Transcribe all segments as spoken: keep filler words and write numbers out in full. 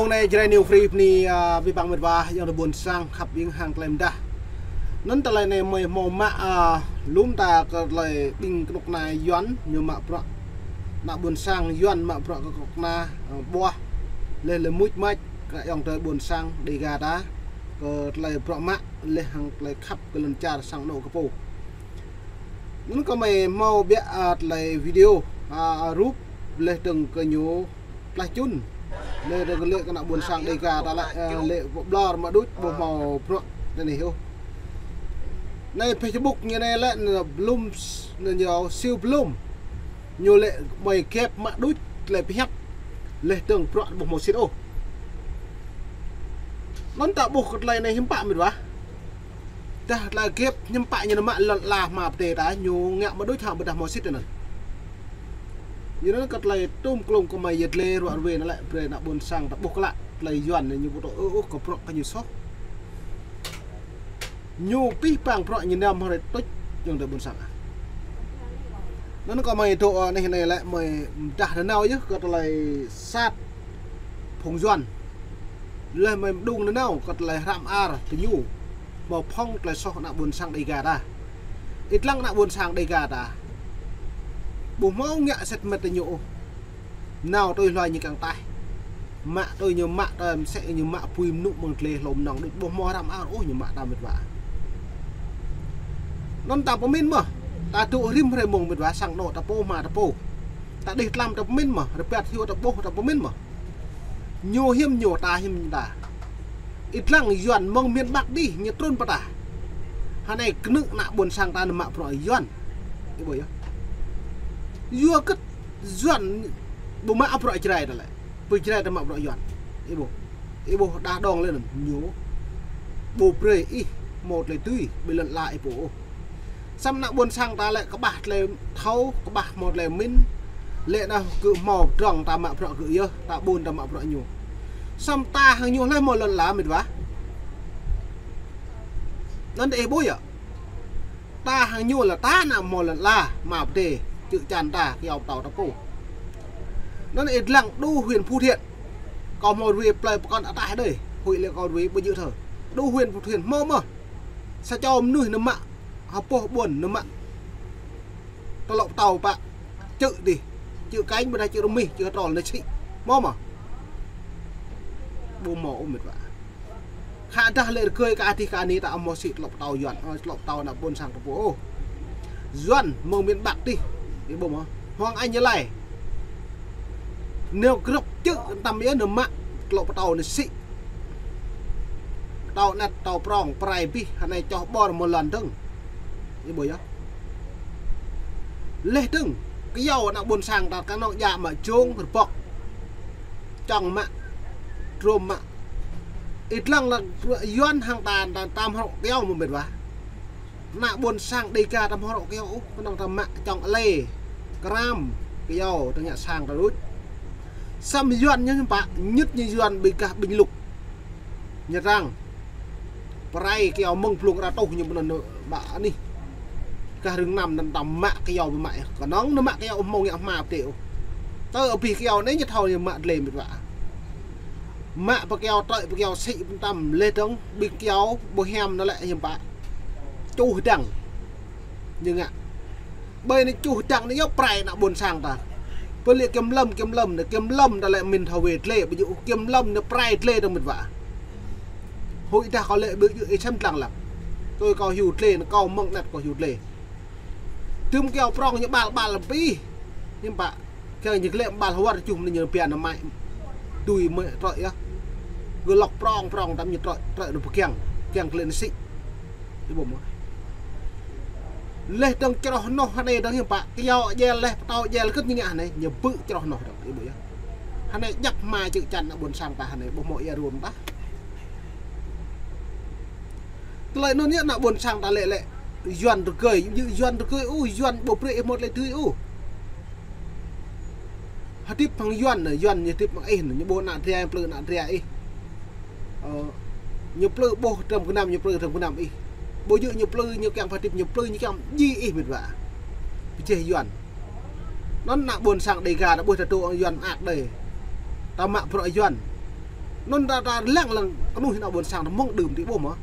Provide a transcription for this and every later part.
Mông anai Jrai New Free bơni, a, abih bang met wa, ayŏng adơi ƀuôn sang khăp ƀing hăng tơlơi mơdah. Anŭn tơlơi anai mơi hmâo mă, a, lŏm ta kơ tơlơi ƀing kơnuk kơna Yuan, ñu mă bruă. Ană ƀuôn sang Yuan mă bruă kơ kơnuk kơna, a, ƀuah. Laih lĕ mŭt mač kơ ayŏng adơi ƀuôn sang Dêga ta. Kơ tơlơi bruă mă, laih hăng tơlơi khăp kơ lŏn čar sang anŏ kơ pô. Anŭn kơmơi hmâo biă, a, tơlơi video, a, rup, laih dơ̆ng kơ ñu plah čun. Laih dơ̆ng kơ lĕ kơ ană ƀuôn sang Dêga ta lĕ, a, lĕ ƀlŏr mă đôč, ƀu hmâo bruă tơ anai ôh. Anai Facebook ñu anai lĕ, anŭn blŭm, anŭn ñu siu blŭm. Ñu lĕ mơi gĕp mă đôč, tơlơi pơhiăp. Laih dơ̆ng bruă ƀu hmâo sĭt ôh. Anŭn ta ƀuh kơ tơlơi anai hiư̆m pă met wa. Dah tơlơi gĕp hiư̆m pă ñu nao mă lŏn ala hmua pơdai ta, ñu ngă mă đôč hă ƀôdah hmâo sĭt anŭn. Yua anŭn kơ tơlơi tŭm klŭng kơmơi yơh tơlơi ruă ruê anŭn lĕ brơi ană ƀuôn sang ta ƀuh klă tơlơi Yuan anai ñu ƀu tŭ ư ôh kơ bruă kơ ñu soh. Ñu pih pang bruă ñu năm hơrơi tuč ayŏng adơi ƀuôn sang ah. Anŭn kơmơi tŭ, ơ, anai anai lĕ mơi mơdah nanao yơh kơ tơlơi sat phung Yuan. Laih mơi mơđung nanao kơ tơlơi hrăm ar tơ ñu. Hmâo phŏng tơlơi soh ană ƀuôn sang Dêga ta. Ih lăng ană ƀuôn sang Dêga ta. Ƀu hmâo ngă sĭt mơ̆t tơ ñu ôh. Nao tui hluai ñu kiăng taih. Mă tui ñu mă tơm sĕ ñu mă pui mơnŭ mơ̆ng tơlơi hlô mơnơ̆ng đôč ƀu hmâo hrăm ar ôh ñu mă ta met wa. Anŭn ta pơmĭn mơ̆. Ta dŏ rĭm hrơi mông met wa sang anŏ ta pô hmua ta pô. Ta đih tlam ta pơmĭn mơ̆. Rơbat hyu ta ƀuh ta pơmĭn mơ̆. Ñu hiư̆m ñu ta hiư̆m ta. Ih lăng Yuan mơ̆ng miền Bắc đih ñu trŭn pơ ta. Hơnai kơnơ̆ng ană ƀuôn sang ta nao mă bruă Yuan. Ih ƀuh yơh. Yua kơ Yuan ƀu mă bruă Jrai ta lĕ. Ƀu Jrai ta mă bruă Yuan. Ih ƀuh. Ih ƀuh đah đong lĕ anŭn ñu. Ƀu brơi ih hmâo tơlơi tui ƀơi lŏn ala ih pô ôh. Samơ̆ ană ƀuôn sang ta lĕ kơƀah tơlơi thâo, kơƀah hmâo tơlơi mĭn. Lĕ anŭn kơ hmâo pơdrŏng ta mă bruă kơ yơh, ta ƀun ta mă bruă ñu. Samơ̆ ta hăng ñu hlơi hmâo lŏn ala met wa. Anŭn ih ƀuh yơh. Ta hăng ñu lĕ ta ană hmâo lŏn ala, hmua pơdai, čư̆ čan ta, kyâo pơtâo ta pô. Anŭn ih lăng đu huyện Phú Thiện. Kâo hmâo ruai plơi pơkŏn ataih đơi, huĭ lĕ kâo ruai ƀu djơ̆ thơ. Đu huyện Phú Thiện hmâo mơ̆. Sa čô mơnuih nao mă, ha boh ƀuôn nao mă. Tơlŏ pơtâo pă, čư̆ dih. Čư̆ kañ ƀôdah čư̆ rơmih, čư̆ hơtrol nao sĭ. Hmâo mơ̆. Ƀu hmâo ôh met wa. Khă dah lĕ rơgơi kơ adih kơ anih ta hmâo sĭ tơlŏ pơtâo Yuan, ơ, tơlŏ pơtâo ană ƀuôn sang ta pô ôh. Yuan mơ̆ng miền Bắc đih, ih ƀuh mơ̆. Hmâo ai ñu lai. Nao grŏp čư̆ tăm yơh nao mă tơlŏ pơtâo nao sĭ. Pơtâo anet, pơtâo prong, pơrai abih, hơnai čoh ƀơr mơ̆ lŏn dơ̆ng. Ih ƀuh yơh. Laih dơ̆ng, kyâo ană ƀuôn sang ta kơnơ̆ng djă mă jông, rơbŏk. Čŏng mă, drôm mă. Ih lăng lăng Yuan hăng ta, ta, ta hmâo rŏ kyâo mơ̆ met wa. Ană ƀuôn sang Dêga ta hmâo rŏ kyâo ôh, kơnơ̆ng ta mă čŏng alê, kram, kyâo, ta ngă sang ta đôč. Samơ̆ Yuan ñu hiư̆m pă, ñŭt ñu Yuan ƀing gah ƀing lŭk. Ñu răng. Pơrai kyâo mơ̆ng blung ară tuh ñu pơnăn bă anih. Gah rơnŭk năm anŭn ta mă kyâo ƀu mă yơh. Kơnơ̆ng nao mă kyâo ƀu hmâo ngă hmua pơdai ôh. Tơ abih kyâo anai ñu thâo ñu mă tơlơi met wa. Mă pơ kyâo trơi pơ kyâo sĭ pơtăm laih dơ̆ng ƀing kyâo ƀu hiam anŭn lĕ hiư̆m pă. Čuh dăng. Ñu ngă. Ƀơi anai čuh dăng anai yơh pơrai ană ƀuôn sang ta. Pơlih kiểm lâm, kiểm lâm anai, kiểm lâm ta lĕ mĭn thâo wai tơlơi, ƀu djơ̆ kiểm lâm anai pơrai tơlơi dơ̆ng met wa. Huĭ dah kâo lĕ ƀu djơ̆ ih sem lăng lăng. Tui kâo hyu tơlơi anai, kâo mơ̆ng anet kâo hyu tơlơi. Tơm kyâo prong ñu ƀal ƀal abih. Hiư̆m pă. Kiăng ñu glĕ ƀal hơwăr čuh mơ̆n ñu pian nao mă. Tui mơ̆ trơi yơh. Gơ̆ lŏk prong prong tăm ñu trơi, trơi nao pơkiăng. Kiăng glĕ nao sĭ. Ih ƀuh mơ̆. Laih dơ̆ng čroh noh hơnai dơ̆ng hiư̆m pă. Kyâo djel laih, pơtâo djel kơ̆t ñu ngă hơnai. Ñu bư̆ čroh noh dơ̆ng. Ih ƀuh yơh. Hơnai djăp hmua čư̆ čan ană ƀuôn sang ta hơnai. Ƀu hmâo ia ruăm tah. Tơlơi anŭn yơh ană ƀuôn sang ta lĕ lĕ. Yuan rơgơi, Yuan rơgơi ôh, Yuan ƀu brơi ih hmâo tơlơi tui ôh. Hơdip hăng Yuan anai, Yuan ñu hơdip hăng ih anai, ñu ƀuh ană dra, plư ană dra ih. Ơ, ñu plư ƀuh tơm gơnam, ñu plư tơm gơnam ih. Ƀu djơ̆ ñu plư, ñu kiăng pơhơdip, ñu plư, ñu kiăng djai ih met wa. Pơjeh Yuan. Anŭn ană ƀuôn sang Dêga ta ƀuh ta dŏ Yuan mơak đơi. Ta mă bruă Yuan. Anŭn ta, ta lăng lăng kơnuih ană ƀôn sang ta mơ̆ng đưm tih ƀuh mơ̆.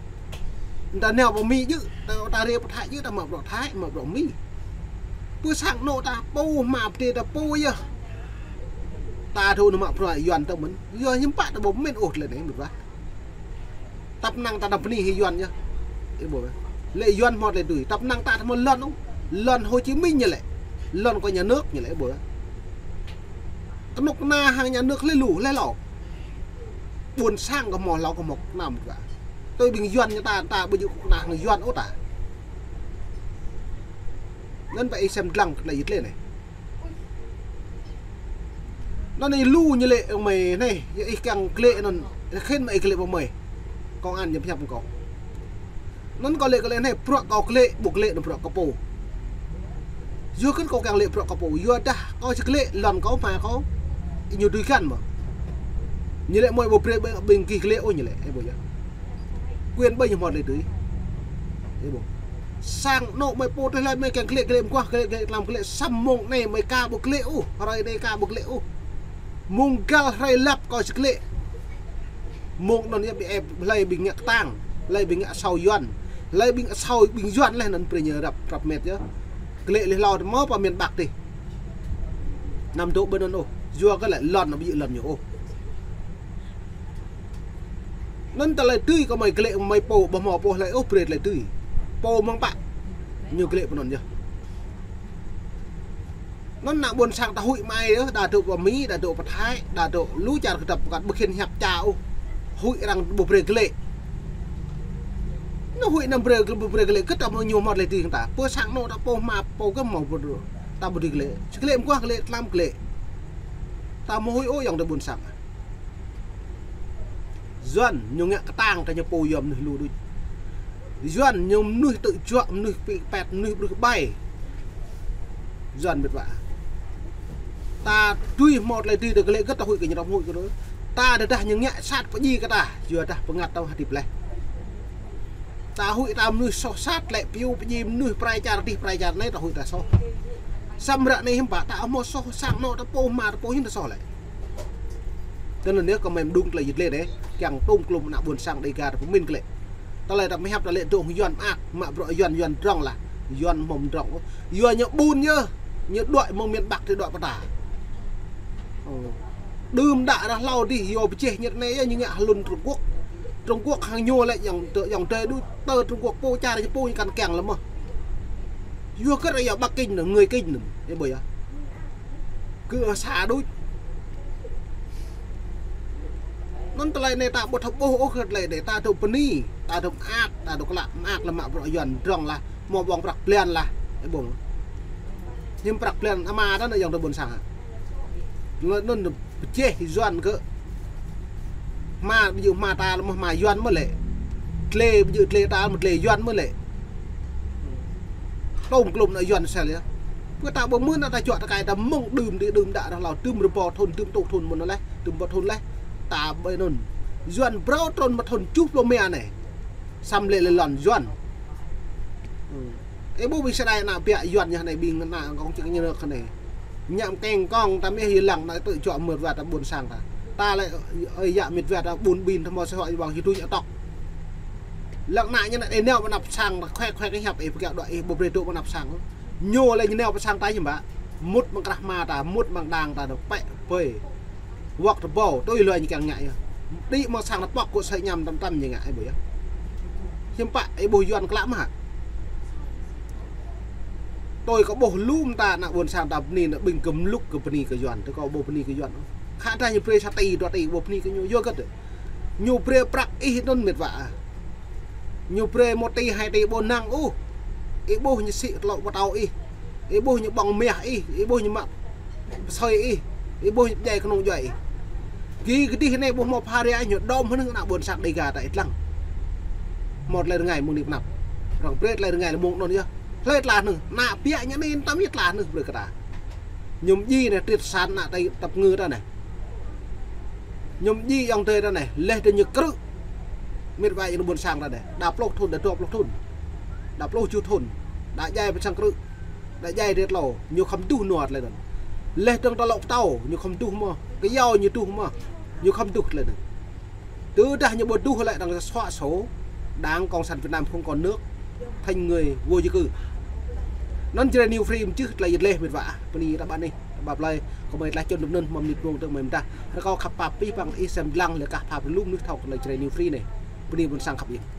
Ta nao pơ Mi djơ̆, ta, ta rê pơ Thái djơ̆, ta mă bruă Thái, mă bruă Mi. Pơ sang anŏ ta pô hma pơdai ta pô yơh. Ta thâo nao mă bruă Yuan ta mơ̆n. Yua hiư̆m pă ta ƀu mĭn ôh tơlơi anai mơ̆n ƀă. Tăp năng ta nao bơni hĭ Yuan yơh. Ih ƀuh. Lĕ Yuan hmâo tơlơi tui. Tăp năng ta hmâo lŏn ôh. Lŏn Hồ Chí Minh ñu lĕ. Lŏn kơ nhà nước ñu lĕ ih ƀuh. Kơnuk kơna hăng nhà nước lĕ lu, lĕ lâo. Ƀôn sang kơ hmâo hlâo kơ hmâo kơnam kơ. Tui ƀing Yuan ñu ta, ta ƀu djơ̆ kơnuk kơna hăng Yuan ôh ta. Anŭn ƀă ih sem dlăng kơ tơlơi yit lĕ anai. Anŭn ih lu ñu lĕ mơi anai, yua ih kiăng glaĭ anŭn, khĭn mơi ih glaĭ pơ mơi. Công an ñu pơhiăp kâo. Anŭn kâo lĕ, kâo lĕ anai, bruă kâo glaĭ, ƀu glaĭ anŭn bruă kâo pô. Yua kơ kâo kiăng lĕ bruă kâo pô, yua dah kâo či glaĭ, lŏn kâo, hma kâo, ñu dưi găn mơ̆. Ñu lĕ mơi ƀu brơi ƀing, ƀing gih glaĭ ôh ñu lĕ, ih ƀuh yơh. Quyền ƀơi ñu hmâo tơlơi tui. Ih ƀuh. Sang anŏ mơi pô tơlơi mơi kiăng glaĭ, glaĭ mơguah, glaĭ, glaĭ tlam, glaĭ, samơ̆ mông anai mơi ka ƀu glaĭ ôh, hrơi anai ka ƀu glaĭ ôh. Mông găl hrơi lăp kâo či glaĭ. Mông anŭn yơh ƀing ih, hlơi ƀing ngă kơtang, hlơi ƀing ngă asâo Yuan, hlơi ƀing asâo ƀing Yuan lĕ anŭn brơi ñu răp, răp met yơh. Glaĭ lĕ hlâo tơ mơ̆ pơ miền Bắc tih. Anăm dŏ ƀơi anŭn ôh, yua kơ lĕ lŏn anŭn ƀu djơ̆ lŏn ñu ôh. Anŭn tơlơi tui kơ mơi glaĭ mơi pô ƀu hmâo pô hlơi ôh brơi tơlơi tui. Pô mơ̆ng pă ñu glaĭ pơ anŭn yơh. Anŭn ană ƀôn sang ta huĭ mơi yơh, đa dŏ pơ Mi, đa dŏ pơ Thái, đa dŏ lu čar kơdŏp pơkăt ƀu khĭn hiăp ča ôh. Huĭ arăng ƀu brơi glaĭ. Anŭn huĭ anăm brơi, ƀu brơi glaĭ, kơ ta mơ̆ ñu hmâo tơlơi tui hăng ta. Pơ sang anŏ ta pô hma pô kơ hmâo ƀu, ta ƀu dưi glaĭ. Či glaĭ mơguah glaĭ, tlam glaĭ. Ta mơ̆ huĭ ôh ayŏng adơi ƀôn sang. Yuan ñu ngă kơtang kơ ñu pô yua mơnuih lu đôč. Yuan ñu mơnuih tơjuă, mơnuih pĭ pĕt, mơnuih ƀrưh ƀai. Yuan mĕt wa. Ta tui hmâo tơlơi tui tơ glaĭ gơ̆t ta huĭ kơ ñu tơm huĭ kơ ñu. Ta tơdah ñu ngă sat pơdjai kơ ta, yua dah bơngăt ta hơdip laih. Ta huĭ ta mơnuih soh sat lĕ piu pơdjai mơnuih prai čar dih prai čar anai ta huĭ ta soh. Samơ̆ ră anai hiư̆m pă ta hmâo soh sang anŏ ta pô hma ta pô hiư̆m ta soh lĕ. Tơl anŭn yơh kơ mơi mơđung tơlơi yit lĕ anai, kiăng tŏm klum ană ƀôn sang Dêga ta pơmĭn glaĭ. Tơlơi ta mơhiăp ta lĕ dŏ hăng Yuan mơak, mă bruă Yuan, Yuan drŏng lah. Yuan hmâo drŏng. Yuan ñu ƀun yơh, ñu đuaĭ mơ̆ng miền Bắc tơ đuaĭ pơ ta. Ơ. Đưm đă ră hlâo dih yua pơjeh ñu tơ anai yơh ñu ngă hlŭn Trung Quốc. Trung Quốc hăng ñu lĕ ayŏng adơi, ayŏng adơi đôč tơ Trung Quốc pô čar ñu pô ñu kăn kiăng lĕ mơ̆. Yua kơ ră yua Bắc Kinh anŭn, người Kinh anŭn, ih ƀuh yơh. Kơ sa đôč. Anŭn tơlơi anai ta ƀu thâo ƀuh ôh kơ tơlơi anai, ta dŏ bơni, ta dŏ mơak, ta dŏ klă mơak lĕ mă bruă Yuan drŏng lah, hmâo ƀơ̆ng prăk blan lah, ih ƀuh. Hiư̆m prăk blan ama ta anŭn ayŏng adơi ƀôn sang hă. Anŭn pơjeh Yuan kơ hma, ƀu djơ̆ hma ta lĕ mơ̆ hma Yuan mơ̆ lĕ. Dlê, ƀu djơ̆ dlê ta mơ̆ dlê Yuan mơ̆ lĕ. Tŏm klum ană Yuan sel yơh. Pơ ta ƀu mưn ană ta juă tơkai ta mơ̆ng đưm đĭ đưm đă ră hlâo đưm rơbâo thŭn, đưm tŭ thŭn mơ̆n laih, đưm rơbâo thŭn laih. Ta ƀơi anŭn. Yuan brâo trŭn mă thŭn tơjuh pluh rơma anai. Samơ̆ lĕ lĕ lŏn Yuan. Ơ. Ih ƀuh ƀing sa đai ană biă Yuan ñu anai ƀing ană kông ček ñu nơ̆k anai. Ñăm keng kong ta mơ̆ ih lăng anai tơjuă mơ̆t wa ta ƀôn sang ta. Ta lĕ ơi yă mĕt wa ta ƀun ƀin ta hmâo sơhŏ ih ƀơ̆ng ih tui ñu tŏk. Lăng ană ñu anai nao pơ anăp sang ta khoe khoe kơ hiăp ih pơkiaŏ đuaĭ ih ƀu brơi dŏ pơ anăp sang. Ñu lĕ ñu nao pơ sang ta hiư̆m pă. Mŭt mơ̆ng krah hma ta, mŭt mơ̆ng đang ta dŏ pĕ pơi. Wăk tơƀâo, tui lui ñu kiăng ngă yơh. Đĭ mơ̆ng sang ta pŏk kơ sơi ñăm tăm tăm ñu ngă, ih ƀuh yơh. Hiư̆m pă, ih ƀuh Yuan klă mơ̆ hă. Tui kơ ƀuh lŏm ta ană ƀôn sang ta bơni, ană ƀing kơ mlŭk kơ bơni kơ Yuan, tui kơ ƀuh bơni kơ Yuan. Khă dah ñu brơi sa ti, dua ti, ƀuh bơni kơ ñu, yua kơ tơ. Ñu brơi prăk ih anŭn mĕt wa ah. Ñu brơi một ti, hai ti ƀu năng ôh. Ih ƀuh ñu sĭ tlŏ pơtâo ih. Ih ƀuh ñu ƀơ̆ng mah ih. Ih ƀuh ñu mă pơsơi ih. Ih ƀuh ñu pơdjai kơnung djuai ih. Gih kơdih anai ƀuh hmâo pha rai ñu đom hơnơ̆ng ană ƀôn sang Dêga ta ih lăng. Hmâo tơlơi rơngai mơ̆ng anai pơ anăp. Arăng brơi tơlơi rơngai lĕ mơ̆ng anŭn yơh. Hlơi tla hơnơ̆ng. Ană biă ñu anai tăm yơh tla hơnơ̆ng brơi kơ ta. Ñu mơdjai anai triệt sản ană ta tơpă ngư ta anai. Ñu mơdjai ayŏng adơi ta anai, laih dơ̆ng ñu krư̆. Mĕt wa ayŏng adơi ƀôn sang ta anai. Đa pluh thŭn, đa dua pluh thŭn. Đa pluh tơjuh thŭn. Đa djai pơ sang krư̆. Đa djai dêh tlâo, ñu khŏm duh nua tơlơi anŭn. Laih dơ̆ng ta lŏ pơtâo, ñu khŏm duh mơ̆. Kơyâo ñu duh mơ̆. Ñu khŏm duh tơlơi anŭn. Tơdah ñu ƀu duh lĕ arăng xóa sổ Đảng Cộng sản Việt Nam không còn nước, thành người vô gia cư. Anŭn Jrai New Free mơ̆ čih tơlơi yet leh mĕt wa. Bơni ta ƀă anih, ta ƀă plơi, kơ mơi tơlơi čun dŭm anŭn mơ̆ mơnit mông tơ mơi mơdah. Rơkâo khăp pap pih păng ih sem lăng lĕ kah pap rơlŭm mơnuih thâo tơlơi Jrai New Free anai. Bơni ƀôn sang khăp yơh.